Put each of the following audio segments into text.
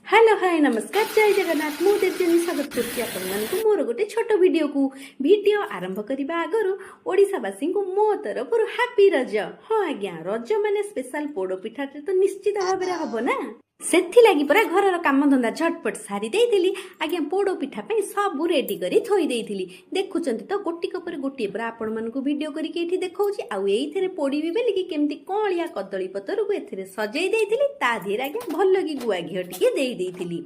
Hello, ହାଏ, ନମସ୍କାର, ଜୟ ଜଗନ୍ନାଥ। ମୁଁ ଦେବଯାନୀ, ସ୍ୱାଗତ କରୁଛି ଆପଣମାନଙ୍କୁ ମୋର ଗୋଟେ ଛୋଟ ଭିଡ଼ିଓକୁ। ଭିଡ଼ିଓ ଆରମ୍ଭ କରିବା ଆଗରୁ ଓଡ଼ିଶାବାସୀଙ୍କୁ ମୋ ତରଫରୁ ହାପି ରଜ। ହଁ ଆଜ୍ଞା, ରଜ ମାନେ ସ୍ପେଶାଲ ପୋଡ଼ ପିଠାଟା ତ ନିଶ୍ଚିତ ଭାବରେ ହବ ନା। ସେଥିଲାଗି ପରା ଘରର କାମଧନ୍ଦା ଝଟପଟ ସାରି ଦେଇଥିଲି ଆଜ୍ଞା। ପୋଡ଼ ପିଠା ପାଇଁ ସବୁ ରେଡି କରି ଥୋଇ ଦେଇଥିଲି। ଦେଖୁଛନ୍ତି ତ, ଗୋଟିକ ପରେ ଗୋଟିଏ ପୁରା ଆପଣମାନଙ୍କୁ ଭିଡ଼ିଓ କରିକି ଏଇଠି ଦେଖାଉଛି। ଆଉ ଏଇଥିରେ ପୋଡ଼ିବି ବୋଲିକି କେମିତି କଅଁଳିଆ କଦଳୀ ପତରକୁ ଏଥିରେ ସଜେଇ ଦେଇଥିଲି। ତା ଦେହରେ ଆଜ୍ଞା ଭଲ କି ଗୁଆ ଘିଅ ଟିକେ ଦେଇ ଦେଇଥିଲି।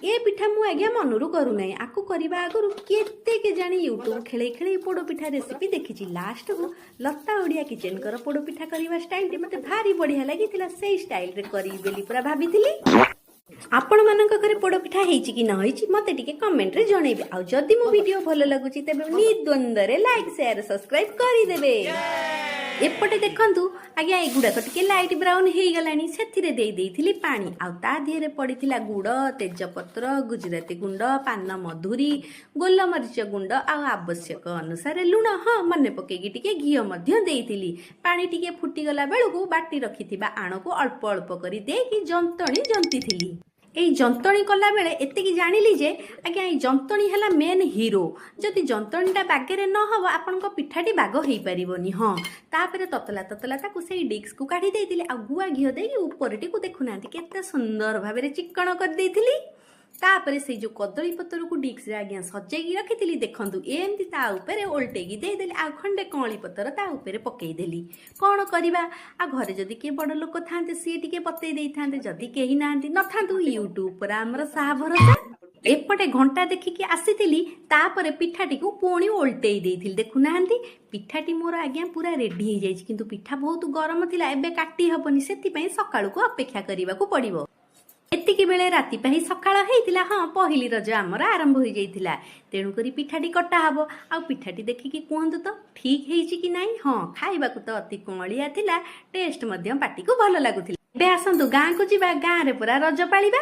ଏ ପିଠା ମୁଁ ଆଜ୍ଞା ମନରୁ କରୁନାହିଁ। ଆକୁ କରିବା ଆଗରୁ କେତେ କେଜାଣି ୟୁଟ୍ୟୁବ ଖେଳେଇ ଖେଳେଇ ପୋଡ଼ ପିଠା ରେସିପି ଦେଖିଛି। ଲାଷ୍ଟକୁ ଲତା ଓଡ଼ିଆ କିଚେନଙ୍କର ପୋଡ଼ ପିଠା କରିବା ଷ୍ଟାଇଲଟି ମୋତେ ଭାରି ବଢ଼ିଆ ଲାଗିଥିଲା। ସେଇ ଷ୍ଟାଇଲରେ କରିବି ବୋଲି ପୁରା ଭାବିଥିଲି। ଆପଣମାନଙ୍କ ଘରେ ପୋଡ଼ ପିଠା ହେଇଛି କି ନ ହେଇଛି, ମୋତେ ଟିକେ କମେଣ୍ଟରେ ଜଣେଇବେ। ଆଉ ଯଦି ମୋ ଭିଡ଼ିଓ ଭଲ ଲାଗୁଛି, ତେବେ ନିର୍ଦ୍ୱନ୍ଦ୍ୱରେ ଲାଇକ୍, ସେୟାର, ସବସ୍କ୍ରାଇବ କରିଦେବେ। ଏପଟେ ଦେଖନ୍ତୁ ଆଜ୍ଞା, ଏଗୁଡ଼ାକ ଟିକେ ଲାଇଟ୍ ବ୍ରାଉନ୍ ହେଇଗଲାଣି। ସେଥିରେ ଦେଇ ଦେଇଥିଲି ପାଣି ଆଉ ତା ଦେହରେ ପଡ଼ିଥିଲା ଗୁଡ଼, ତେଜପତ୍ର, ଗୁଜୁରାତି ଗୁଣ୍ଡ, ପାନ ମଧୁରୀ, ଗୋଲମରିଚ ଗୁଣ୍ଡ ଆଉ ଆବଶ୍ୟକ ଅନୁସାରେ ଲୁଣ। ହଁ, ମନେ ପକେଇକି ଟିକେ ଘିଅ ମଧ୍ୟ ଦେଇଥିଲି। ପାଣି ଟିକେ ଫୁଟିଗଲା ବେଳକୁ ବାଟି ରଖିଥିବା ଆଣକୁ ଅଳ୍ପ ଅଳ୍ପ କରି ଦେଇକି ଯନ୍ତଣୀ ଜନ୍ତିଥିଲି। ଏଇ ଯନ୍ତଣୀ କଲା ବେଳେ ଏତିକି ଜାଣିଲି ଯେ ଆଜ୍ଞା, ଏଇ ଯନ୍ତଣୀ ହେଲା ମେନ୍ ହିରୋ। ଯଦି ଯନ୍ତଣୀଟା ବାଗରେ ନ ହବ, ଆପଣଙ୍କ ପିଠାଟି ବାଗ ହେଇପାରିବନି। ହଁ, ତାପରେ ତତଲା ତତଲା ତାକୁ ସେଇ ଡିସ୍କକୁ କାଢ଼ି ଦେଇଥିଲି ଆଉ ଗୁଆ ଘିଅ ଦେଇକି ଉପରଟିକୁ ଦେଖୁନାହାନ୍ତି, କେତେ ସୁନ୍ଦର ଭାବରେ ଚିକ୍କଣ କରିଦେଇଥିଲି। ତାପରେ ସେଇ ଯୋଉ କଦଳୀ ପତ୍ରକୁ ଡିସ୍କରେ ଆଜ୍ଞା ସଜେଇକି ରଖିଥିଲି, ଦେଖନ୍ତୁ, ଏମିତି ତା ଉପରେ ଓଲଟେଇକି ଦେଇଦେଲି ଆଉ ଖଣ୍ଡେ କଅଁଳି ପତ୍ର ତା ଉପରେ ପକେଇଦେଲି। କ'ଣ କରିବା ଆଉ? ଘରେ ଯଦି କିଏ ବଡ଼ ଲୋକ ଥାନ୍ତେ, ସିଏ ଟିକେ ବତେଇ ଦେଇଥାନ୍ତେ। ଯଦି କେହି ନାହାନ୍ତି, ନଥାନ୍ତୁ, ୟୁଟ୍ୟୁବ ଉପରେ ଆମର ସାହା ଭରସା। ଏପଟେ ଘଣ୍ଟା ଦେଖିକି ଆସିଥିଲି। ତାପରେ ପିଠାଟିକୁ ପୁଣି ଓଲଟେଇ ଦେଇଥିଲି। ଦେଖୁନାହାନ୍ତି, ପିଠାଟି ମୋର ଆଜ୍ଞା ପୁରା ରେଡି ହେଇଯାଇଛି। କିନ୍ତୁ ପିଠା ବହୁତ ଗରମ ଥିଲା, ଏବେ କାଟି ହବନି। ସେଥିପାଇଁ ସକାଳୁକୁ ଅପେକ୍ଷା କରିବାକୁ ପଡ଼ିବ। ଏତିକି ବେଳେ ରାତି ପାହି ସକାଳ ହେଇଥିଲା। ହଁ, ପହିଲି ରଜ ଆମର ଆରମ୍ଭ ହୋଇଯାଇଥିଲା। ତେଣୁକରି ପିଠାଟି କଟା ହବ। ଆଉ ପିଠାଟି ଦେଖିକି କୁହନ୍ତୁ ତ, ଠିକ୍ ହେଇଛି କି ନାହିଁ? ହଁ, ଖାଇବାକୁ ତ ଅତି କଅଁଳିଆ ଥିଲା, ଟେଷ୍ଟ ମଧ୍ୟ ପାଟିକୁ ଭଲ ଲାଗୁଥିଲା। ଏବେ ଆସନ୍ତୁ ଗାଁକୁ ଯିବା, ଗାଁରେ ପୁରା ରଜ ପାଳିବା।